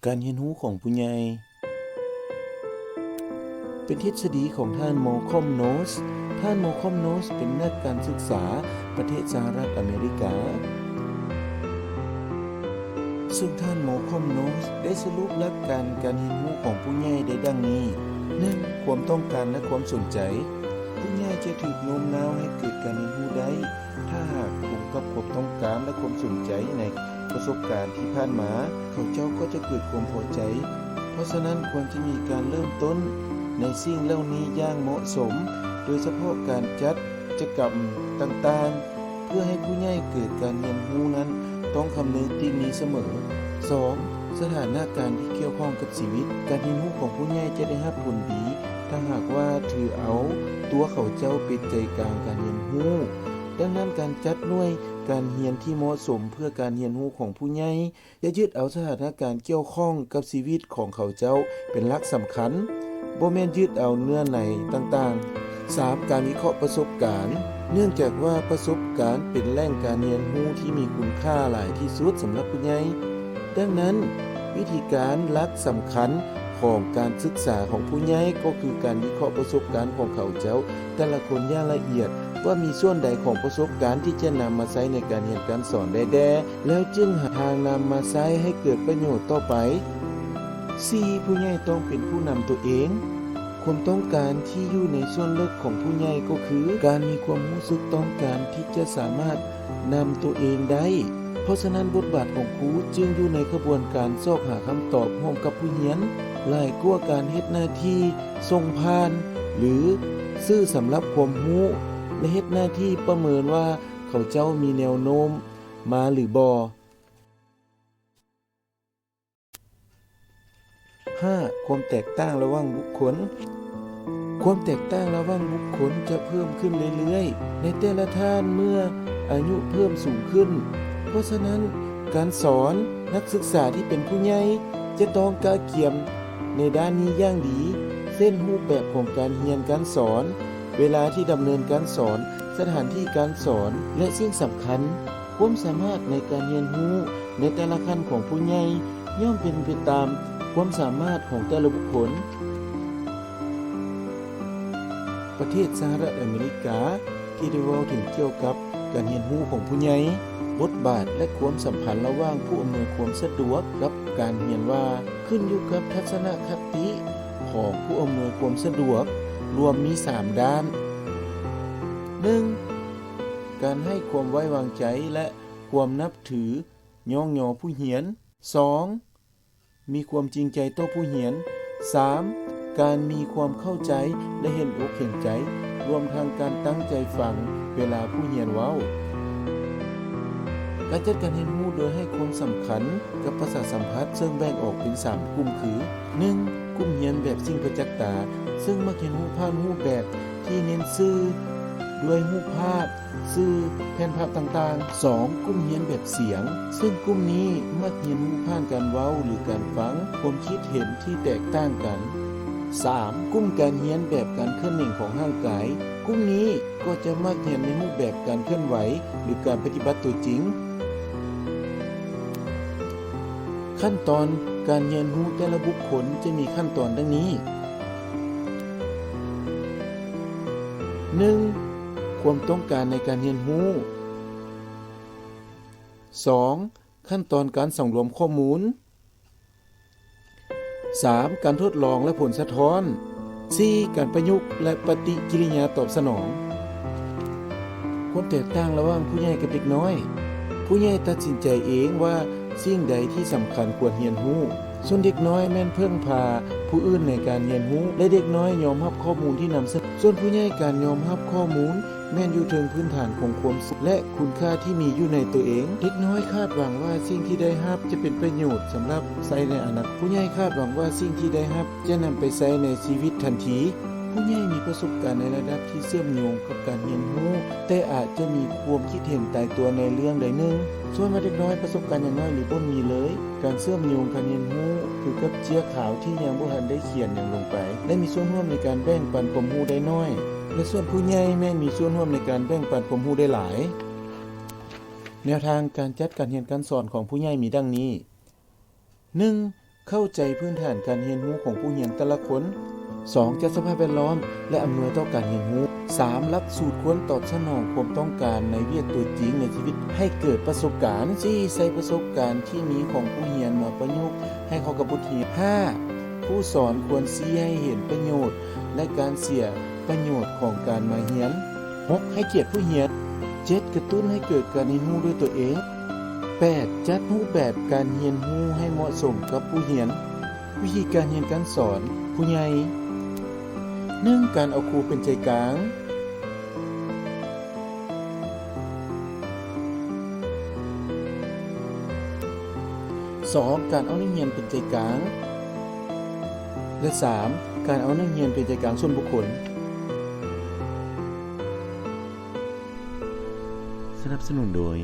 ການຮຽນຮູ້ຂອງຜູ້ໃຫຍ່ ເປັນທິດສະດີຂອງທ່ານ Malcolm Knowles. ທ່ານ Malcolm Knowles ເປັນນັກການສຶກສາປະເທດສະຫະລັດອາເມລິກາ, ເຊິ່ງທ່ານ Malcolm Knowles ໄດ້ສະຫຼຸບຫຼັກການການຮຽນຮູ້ຂອງຜູ້ໃຫຍ່ໄດ້ດັ່ງນີ້: ໜຶ່ງ ຄວາມຕ້ອງການ ແລະ ຄວາມສົນໃຈ. ຜູ້ໃຫຍ່ຈະຖືກໂນ້ມນ້າວໃຫ້ເກີດການຮຽນຮູ້ໄດ້ ຖ້າຫາກກົງກັບຄວາມຕ້ອງການ ແລະ ຄວາມສົນໃຈໃນປະສົບການທີ່ຜ່ານມາ, ເຂົາເຈົ້າກໍຈະເກີດຄວາມພໍໃຈ. ເພາະສະນັ້ນ, ຄວນຈະມີການເລີ່ມຕົ້ນໃນສິ່ງເຫຼົ່ານີ້ຢ່າງເໝາະສົມ, ໂດຍສະເພາະການຈັດກິດຈະກຳຕ່າງໆ ເພື່ອໃຫ້ຜູ້ໃຫຍ່ເກີດການຮຽນຮູ້ນັ້ນ ຕ້ອງຄຳນຶງຕິດນີ້ສະເໝີ. ສອງ ສະຖານະການທີ່ກ່ຽວຂ້ອງກັບຊີວິດ. ການຮຽນຮູ້ຂອງຜູ້ໃຫຍ່ຈະໄດ້ຮັບຜົນດີ ຖ້າຫາກວ່າຖືເອົາຕົວເຂົາເຈົ້າເປັນໃຈກາງການຮຽນຮູ້. ດັ່ງນັ້ນ, ການຈັດໜ່ວຍການຮຽນທີ່ເໝາະສົມເພື່ອການຮຽນຮູ້ຂອງຜູ້ໃຫຍ່ ຈະຍຶດເອົາສະຖານະການກ່ຽວຂ້ອງກັບຊີວິດຂອງເຂົາເຈົ້າເປັນຫຼັກສຳຄັນ, ບໍ່ແມ່ນຍຶດເອົາເນື້ອໃນຕ່າງໆ. ສາມ ການວິເຄາະປະສົບການ. ເນື່ອງຈາກວ່າປະສົບການເປັນແຫຼ່ງການຮຽນຮູ້ທີ່ມີຄຸນຄ່າຫຼາຍທີ່ສຸດສຳລັບຜູ້ໃຫຍ່, ດັ່ງນັ້ນ, ວິທີການຫຼັກສຳຄັນຂອງການສຶກສາຂອງຜູ້ໃຫຍ່ກໍຄືການວິເຄາະປະສົບການຂອງເຂົາເຈົ້າແຕ່ລະຄົນຢ່າງລະອຽດ ວ່າມີສ່ວນໃດຂອງປະສົບການທີ່ຈະນຳມາໃຊ້ໃນການຮຽນການສອນໄດ້ແດ່, ແລ້ວຈຶ່ງຫາທາງນຳມາໃຊ້ໃຫ້ເກີດປະໂຫຍດຕໍ່ໄປ. ສີ່ ຜູ້ໃຫຍ່ຕ້ອງເປັນຜູ້ນຳຕົວເອງ. ຄວາມຕ້ອງການທີ່ຢູ່ໃນສ່ວນເລິກຂອງຜູ້ໃຫຍ່ກໍຄືການມີຄວາມຮູ້ສຶກຕ້ອງການທີ່ຈະສາມາດນຳຕົວເອງໄດ້. ເພາະສະນັ້ນ, ບົດບາດຂອງຄູຈຶ່ງຢູ່ໃນຂະບວນການຊອກຫາຄຳຕອບຮ່ວມກັບຜູ້ຮຽນ ຫຼາຍກວ່າການເຮັດໜ້າທີ່ສົ່ງຜ່ານ ຫຼື ສື່ສຳລັບຄວາມຮູ້ ແລະ ເຮັດໜ້າທີ່ປະເມີນວ່າເຂົາເຈົ້າມີແນວໂນ້ມມາຫຼືບໍ່. ຫ້າ ຄວາມແຕກຕ່າງລະຫວ່າງບຸກຄົນ. ຄວາມແຕກຕ່າງລະຫວ່າງບຸກຄົນຈະເພີ່ມຂຶ້ນເລື້ອຍໆ ໃນແຕ່ລະທ່ານເມື່ອອາຍຸເພີ່ມສູງຂຶ້ນ. ເພາະສະນັ້ນ, ການສອນ, ນັກສຶກສາທີ່ເປັນຜູ້ໃຫຍ່ຈະຕ້ອງກະກຽມໃນດ້ານນີ້ຢ່າງດີ, ເຊັ່ນ, ຮູບແບບຂອງການຮຽນການສອນ, ເວລາທີ່ດຳເນີນການສອນ, ສະຖານທີ່ການສອນ ແລະ ສິ່ງສຳຄັນ, ຄວາມສາມາດໃນການຮຽນຮູ້ໃນແຕ່ລະຂັ້ນຂອງຜູ້ໃຫຍ່ ຍ່ອມເປັນໄປຕາມຄວາມສາມາດຂອງແຕ່ລະບຸກຄົນ. ປະເທດສະຫະລັດອາເມລິກາ ທີ່ໄດ້ເວົ້າເຖິງກ່ຽວກັບການຮຽນຮູ້ຂອງຜູ້ໃຫຍ່, ບົດບາດ ແລະ ຄວາມສຳພັນລະຫວ່າງຜູ້ອຳນວຍຄວາມສະດວກກັບການຮຽນວ່າ ຂຶ້ນຢູ່ກັບທັດສະນະຄະຕິຂອງຜູ້ອຳນວຍຄວາມສະດວກ ລວມມີສາມດ້ານ. ໜຶ່ງ ການໃຫ້ຄວາມໄວ້ວາງໃຈ ແລະ ຄວາມນັບຖືຍ້ອງຍໍຜູ້ຮຽນ. ສອງ ມີຄວາມຈິງໃຈຕໍ່ຜູ້ຮຽນ. ສາມ ການມີຄວາມເຂົ້າໃຈ ແລະ ເຫັນອົກເຫັນໃຈ, ລວມທັງການຕັ້ງໃຈຟັງເວລາຜູ້ຮຽນເວົ້າ. ການຈັດການຮຽນຮູ້ໂດຍໃຫ້ຄວາມສຳຄັນກັບປະສາດສຳຜັດ ເຊິ່ງແບ່ງອອກເປັນສາມກຸ່ມຄື: ໜຶ່ງ ກຸ່ມຮຽນແບບສິ່ງປະຈັກຕາ, ເຊິ່ງມັກຮຽນຮູ້ຜ່ານຮູບແບບທີ່ເນັ້ນສື່ດ້ວຍຮູບພາບ, ສື່, ແຜ່ນພາບຕ່າງໆ. ສອງ ກຸ່ມຮຽນແບບສຽງ, ເຊິ່ງກຸ່ມນີ້ມັກຮຽນຮູ້ຜ່ານການເວົ້າ ຫຼື ການຟັງຄວາມຄິດເຫັນທີ່ແຕກຕ່າງກັນ. ສາມ ກຸ່ມການຮຽນແບບການເຄື່ອນເໜັງຂອງຮ່າງກາຍ, ກຸ່ມນີ້ກໍຈະມັກຮຽນໃນຮູບແບບການເຄື່ອນໄຫວ ຫຼື ການປະຕິບັດຕົວຈິງ. ຂັ້ນຕອນການຮຽນຮູ້ແຕ່ລະບຸກຄົນຈະມີຂັ້ນຕອນດັ່ງນີ້. ໜຶ່ງ ຄວາມຕ້ອງການໃນການຮຽນຮູ້. ສອງ ຂັ້ນຕອນການສັງລວມຂໍ້ມູນ. ສາມ ການທົດລອງ ແລະ ຜົນສະທ້ອນ. ສີ່ ການປະຍຸກ ແລະ ປະຕິກິລິຍາຕອບສະໜອງ. ຄວາມແຕກຕ່າງລະຫວ່າງຜູ້ໃຫຍ່ກັບເດັກນ້ອຍ. ຜູ້ໃຫຍ່ຕັດສິນໃຈເອງວ່າສິ່ງໃດທີ່ສຳຄັນຄວນຮຽນຮູ້, ສ່ວນເດັກນ້ອຍແມ່ນເພິ່ງພາຜູ້ອື່ນໃນການຮຽນຮູ້ ແລະ ເດັກນ້ອຍຍອມຮັບຂໍ້ມູນທີ່ນຳສະເໜີ. ສ່ວນຜູ້ໃຫຍ່ການຍອມຮັບຂໍ້ມູນ ແມ່ນຢູ່ເທິງພື້ນຖານຂອງຄວາມ ແລະ ຄຸນຄ່າທີ່ມີຢູ່ໃນຕົວເອງ. ເດັກນ້ອຍຄາດຫວັງວ່າສິ່ງທີ່ໄດ້ຮັບຈະເປັນປະໂຫຍດສຳລັບໃຊ້ໃນອະນາຄົດ. ຜູ້ໃຫຍ່ຄາດຫວັງວ່າສິ່ງທີ່ໄດ້ຮັບຈະນຳໄປໃຊ້ໃນຊີວິດທັນທີ. ຜູ້ໃຫຍ່ມີປະສົບການໃນລະດັບທີ່ເຊື່ອມໂຍງກັບການຮຽນຮູ້, ແຕ່ອາດຈະມີຄວາມຄິດເຫັນຕາຍຕົວໃນເລື່ອງໃດໜຶ່ງ. ສ່ວນວ່າເດັກນ້ອຍປະສົບການຫຍັງໜ້ອຍ ຫຼື ບໍ່ມີເລີຍ, ການເຊື່ອມໂຍງການຮຽນຮູ້ຄືກັບເຈ້ຍຂາວທີ່ຍັງບໍ່ທັນໄດ້ຂຽນຫຍັງລົງໄປ ແລະ ມີສ່ວນຮ່ວມໃນການແບ່ງປັນຄວາມຮູ້ໄດ້ໜ້ອຍ. ແລະ ສ່ວນຜູ້ໃຫຍ່ແມ່ນມີສ່ວນຮ່ວມໃນການແບ່ງປັນຄວາມຮູ້ໄດ້ຫຼາຍ. ແນວທາງການຈັດການຮຽນການສອນຂອງຜູ້ໃຫຍ່ມີດັ່ງນີ້: ໜຶ່ງ ເຂົ້າໃຈພື້ນຖານການຮຽນຮູ້ຂອງຜູ້ຮຽນແຕ່ລະຄົນ. ສອງ ຈັດສະພາບແວດລ້ອມ ແລະ ອຳນວຍຕໍ່ການຮຽນຮູ້. ສາມ ຫຼັກສູດຄວນຕອບສະໜອງຄວາມຕ້ອງການໃນວຽກຕົວຈິງໃນຊີວິດໃຫ້ເກີດປະສົບການ. ສີ່ ໃຊ້ປະສົບການທີ່ມີຂອງຜູ້ຮຽນມາປະຍຸກໃຫ້ເຂົ້າກັບບົດຮຽນ. ຫ້າ ຄູສອນຄວນຊີ້ໃຫ້ເຫັນປະໂຫຍດ ແລະ ການເສຍປະໂຫຍດຂອງການມາຮຽນ. ຫົກ ໃຫ້ກຽດຜູ້ຮຽນ. ເຈັດ ກະຕຸ້ນໃຫ້ເກີດການຮຽນຮູ້ດ້ວຍຕົວເອງ. ແປດ ຈັດຮູບແບບການຮຽນຮູ້ໃຫ້ເໝາະສົມກັບຜູ້ຮຽນ. ວິທີການຮຽນການສອນຜູ້ໃຫຍ່. ໜຶ່ງ ການເອົາຄູເປັນໃຈກາງ. ສອງ ການເອົານັກຮຽນເປັນໃຈກາງ. ແລະ ສາມ ການເອົານັກຮຽນເປັນໃຈກາງສ່ວນບຸກຄົນ. ສະໜັບສະໜູນໂດຍ